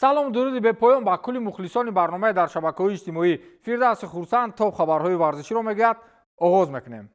Салом, дуруди бепоён ба кулли мухлисони барномаи дар шабакаҳои иҷтимоӣ. Фирдавси Хурсанд топ хабарҳои варзиширо мегӯяд. Оғоз мекунем.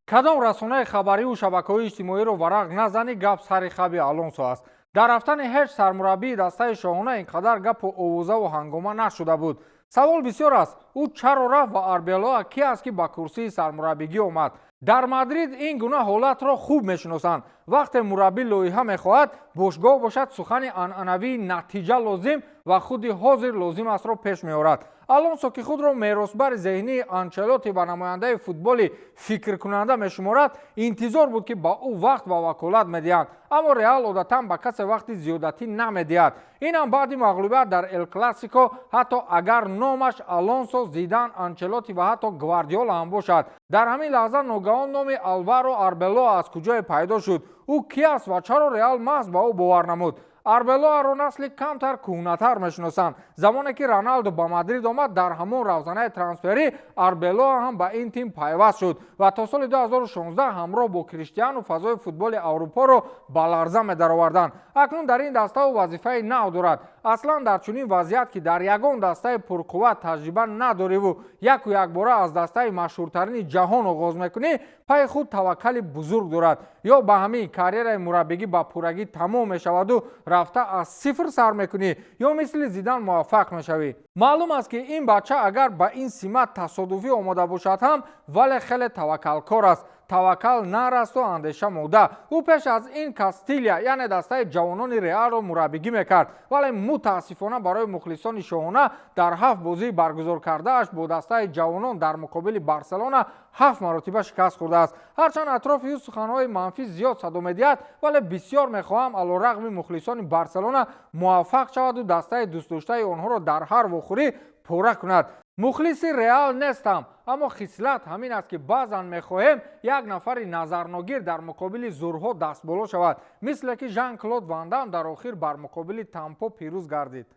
Кадом расонаи хабариву шабакаҳои иҷтимоиро варақ назанӣ, гап сари Хаби Алонсо аст. Дар рафтани ҳеҷ сармураббии дастаи шоҳона ин қадар гапу овозаву ҳангома нашуда буд. Савол бисёр аст: ӯ чаро рафт ва Арбелоа ки аст, ки ба курсии сармураббигӣ омад? Дар Мадрид ин гуна ҳолатро хуб мешиносанд. Вақте мураббӣ лоиҳа мехоҳад, бошгоҳ бошад, сухани анъанавии «натиҷа лозим ва худи ҳозир лозим астро пеш меорад. Алонсо, ки худро меросбари зеҳнии Анчелоти ва намояндаи футболи фикркунанда мешуморад, интизор буд, ки ба ӯ вақт ва ваколат медиҳанд. Аммо Реал одатан ба касе вақти зиёдатӣ намедиҳад, инам баъди мағлубият дар Эл Классико, ҳатто агар номаш Алонсо, Зидан, Анчелоти ва ҳатто Гвардиола ҳам бошад. Дар ҳамин лаҳза ногаҳон номи Алваро Арбелоа аз куҷое пайдо шуд. Ӯ ки аст ва чаро Реал маҳз ба ӯ бовар намуд? Арбелоаро насли камтар кӯҳнатар мешиносанд. Замоне ки Роналдо ба Мадрид омад, дар ҳамон равзанаи трансферӣ Арбелоа ҳам ба ин тим пайваст шуд ва то соли 2016 ҳамроҳ бо Криштиану фазои футболи Аврупоро ба ларза медароварданд. Акнун дар ин даста ӯ вазифаи нав дорад. Аслан дар чунин вазъият, ки дар ягон дастаи пурқувват таҷриба надориву яку якбора аз дастаи машҳуртарини ҷаҳон оғоз мекунӣ, пайи худ таваккали бузург дорад. Ё ба ҳамин карьераи мураббигӣ ба пуррагӣ тамом мешаваду рафта аз сифр сар мекунӣ, ё мисли Зидан муваффақ мешавӣ. Маълум аст, ки ин бача агар ба ин симат тасодуфӣ омода бошад ҳам, вале хеле таваккалкор аст. Таваккал нар асту андеша мода. Ӯ пеш аз ин Кастилия, яъне дастаи ҷавонони Реалро мураббигӣ мекард, вале мутаассифона барои мухлисони шоҳона дар ҳафт бозии баргузор кардааш бо дастаи ҷавонон дар муқобили Барселона ҳафт маротиба шикаст хӯрдааст. Ҳарчанд атрофи ӯ суханҳои манфӣ зиёд садо медиҳад, вале бисёр мехоҳам алорағми мухлисони Барселона муваффақ шаваду дастаи дӯстдоштаи онҳоро дар ҳар вохӯрӣ пурра кунад. Мухлиси Реал нестам, аммо хислат ҳамин аст, ки баъзан мехоҳем як нафари назарногир дар муқобили зӯрҳо дастболо шавад, мисле ки Жан Клод Ван дар охир бар муқобили Тампо пирӯз гардид.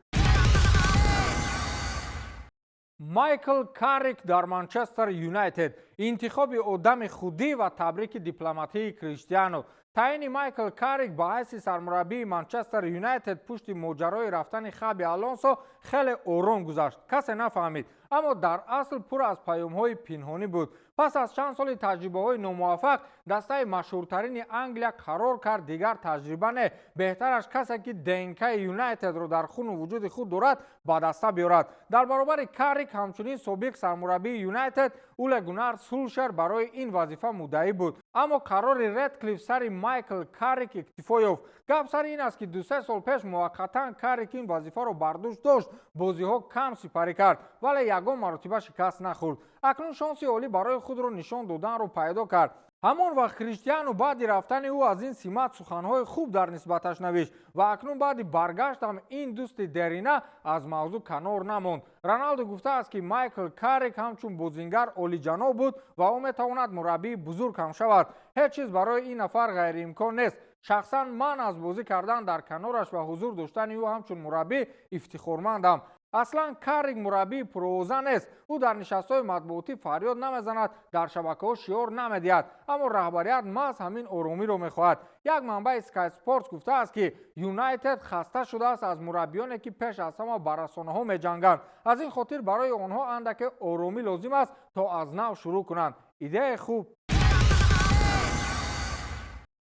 Майкл Каррик дар Манчестер Юнайтед: интихоби одами худӣ ва табрики дипломатии Криштиану. Таъини Майкл Каррик ба ҳайси сармураббии Манчестер Юнайтед пушти моҷарои рафтани Хаби Алонсо хеле ором гузашт. Касе нафаҳмид, аммо дар асл пур аз паёмҳои пинҳонӣ буд. Пас аз чанд соли таҷрибаҳои номуваффақ дастаи машҳуртарини Англия қарор кард: дигар таҷриба не, беҳтараш касе, ки ДНКи Юнайтедро дар хуну вуҷуди худ дорад, ба даста биёрад. Дар баробари Каррик ҳамчунин собиқ сармураббии Юнайтед Уле Гунар Сулшер барои ин вазифа муддаӣ буд, аммо қарори Редклиф сари Майкл Каррик иктифо ёфт. Гап сари ин аст, ки 2-се сол пеш муваққатан Каррик ин вазифаро бар дӯш дошт. Бозиҳо кам сипарӣ кард, вале ягон маротиба шикаст нахӯрд. Акнун шонси олӣ барои худро нишон доданро пайдо кард. Ҳамон вақт Криштиану баъди рафтани ӯ аз ин симат суханҳои хуб дар нисбаташ навишт ва акнун баъди баргаштам ин дӯсти дерина аз мавзӯъ канор намонд. Роналду гуфтааст, ки Майкл Каррик ҳамчун бозингар олиҷаноб буд ва ӯ метавонад мураббии бузург ҳам шавад. Ҳеҷ чиз барои ин нафар ғайриимкон нест. Шахсан ман аз бозӣ кардан дар канораш ва ҳузур доштани ӯ ҳамчун мураббӣ ифтихормандам. Аслан Каррик мураббии пуровоза нест. Ӯ дар нишастҳои матбуотӣ фарёд намезанад, дар шабакаҳо шиёр намедиҳад, аммо раҳбарият маҳз ҳамин оромиро мехоҳад. Як манбаи Sky Sports гуфтааст, ки Юнайтед хаста шудааст аз мураббиёне, ки пеш аз ҳама ба расонаҳо меҷанганд. Аз ин хотир барои онҳо андаке оромӣ лозим аст, то аз нав шурӯъ кунанд. Идеяи хуб.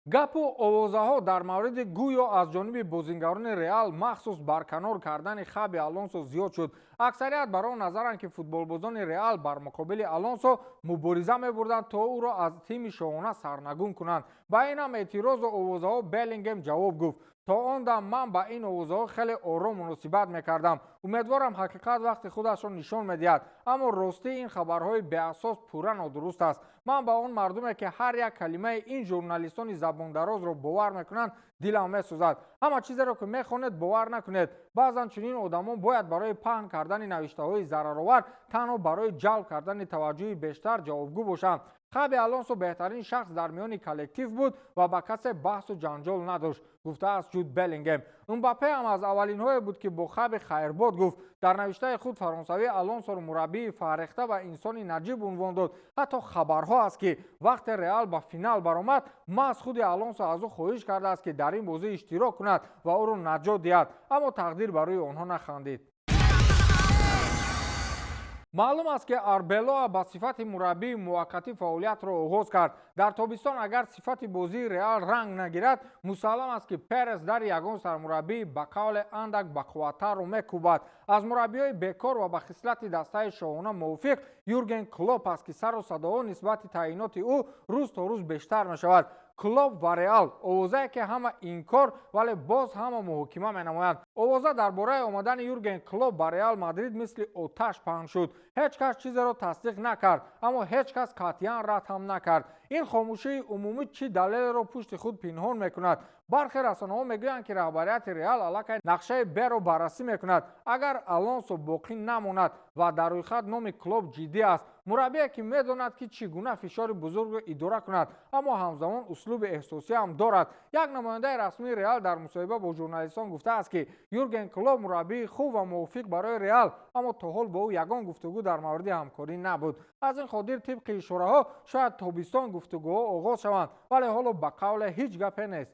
Гапу овозаҳо дар мавриди гӯё аз ҷониби бозингарони Реал махсус барканор кардани Хаби Алонсо зиёд шуд. Аксарият бар он назаранд, ки футболбозони Реал бар муқобили Алонсо мубориза мебурданд, то ӯро аз тими шоҳона сарнагун кунанд. Ба ин ҳам эътирозу овозаҳо Беллингем ҷавоб гуфт: «То он дам ман ба ин овозаҳо хеле ором муносибат мекардам. Умедворам, ҳақиқат вақти худашро нишон медиҳад, аммо ростӣ ин хабарҳои беасос пурра нодуруст аст. Ман ба он мардуме, ки ҳар як калимаи ин журналистони забондарозро бовар мекунанд, дилам месӯзад. Ҳама чизеро, ки мехонед, бовар накунед. Баъзан чунин одамон бояд барои паҳн кардани кардани навиштаҳои зараровар танҳо барои ҷалб кардани таваҷҷӯҳи бештар ҷавобгӯ бошанд. Хаби Алонсо беҳтарин шахс дар миёни коллектив буд ва ба касе баҳсу ҷанҷол надошт, гуфтааст Ҷуд Беллингем. Мбаппе ҳам аз аввалинҳое буд, ки бо Хаби хайрбод гуфт. Дар навиштаи худ фаронсавӣ Алонсоро мураббии фаррехта ва инсони наҷиб унвон дод. Ҳатто хабарҳо аст, ки вақте Реал ба финал баромад, маҳз худи Алонсо аз ӯ хоҳиш кардааст, ки дар ин бозӣ иштирок кунад ва ӯро наҷот диҳад, аммо тақдир ба рӯи онҳо нахандид. Маълум аст, ки Арбелоа ба сифати мураббии муваққатӣ фаъолиятро оғоз кард. Дар тобистон агар сифати бозии Реал ранг нагирад, мусаллам аст, ки Перес дари ягон сармураббии ба қавле андак бақувваттарро мекӯбад. Аз мураббиҳои бекор ва ба хислати дастаи шоҳона мувофиқ Юрген Клоп аст, ки сару садоҳо нисбати таъиноти ӯ рӯз то рӯз бештар мешавад. Клоп ва Реал — овозае, ки ҳама инкор, вале боз ҳама муҳокима менамоянд. Овоза дар бораи омадани Юрген Клоп ба Реал Мадрид мисли оташ паҳн шуд. Ҳеҷ кас чизеро тасдиқ накард, аммо ҳеҷ кас қатъиян рад ҳам накард. Ин хомӯшии умумӣ чӣ далелеро пушти худ пинҳон мекунад? Бархе расонаҳо мегӯянд, ки раҳбарияти Реал аллакай нақшаи Б-ро баррасӣ мекунад, агар Алонсо боқӣ намонад, ва дар рӯйхат номи Клоп ҷиддӣ аст. Мураббие, ки медонад, ки чӣ гуна фишори бузургро идора кунад, аммо ҳамзамон услуби эҳсосӣ ҳам дорад. Як намояндаи расмии Реал дар мусоҳиба бо журналистон гуфтааст, ки Юрген Клоп мураббии хуб ва мувофиқ барои Реал, аммо то ҳол бо ӯ ягон гуфтугӯ дар мавриди ҳамкорӣ набуд. Аз ин хотир, тибқи ишораҳо, шояд тобистон гуфтугӯҳо оғоз шаванд, вале ҳоло ба қавле ҳеҷ гапе нест.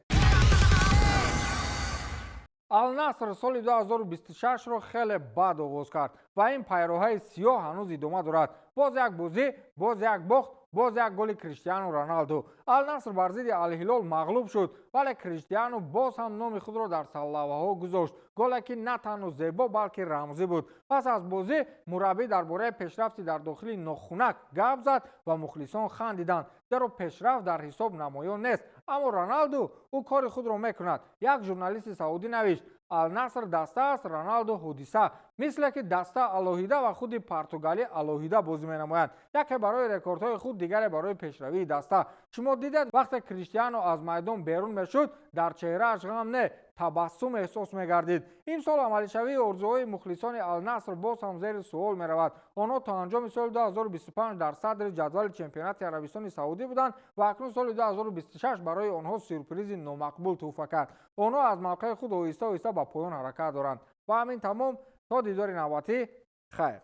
Алнаср соли 2026-ро хеле бад оғоз кард ва ин пайроҳаи сиёҳ ҳанӯз идома дорад. Боз як бозӣ, боз як бохт, боз як голи Криштиану Роналду. Алнаср бар зидди Алҳилол мағлуб шуд, вале Криштиану боз ҳам номи худро дар сарлавҳаҳо гузошт. Голе, ки на танҳо зебо, балки рамзӣ буд. Пас аз бозӣ мураббӣ дар бораи пешрафти дар дохили нохунак гап зад ва мухлисон хандиданд, зеро пешрафт дар ҳисоб намоён нест. Аммо Роналду, ӯ кори худро мекунад. Як журналисти саудӣ навишт: «Алнаср даста аст, Роналду ҳодиса». Мисле ки даста алоҳида ва худи португалӣ алоҳида бозӣ менамоянд, яке барои рекордҳои худ, дигаре барои пешравии даста. Шумо дидед, вақте Криштиану аз майдон берун мешуд, дар чеҳрааш ғам не, табассум эҳсос мегардид. Имсол амалишавии орзуҳои мухлисони Алнаср боз ҳам зери суол меравад. Онҳо то анҷоми соли 2025 дар садри ҷадвали чемпионати Арабистони Саудӣ буданд ва акнун соли 2026 барои онҳо сюрпризи номақбул тӯҳфа кард. Онҳо аз мавқеи худ оҳиста оҳиста ба поён ҳаракат доранд. Ва ҳамин тамом. То дидори навбатӣ, хайр.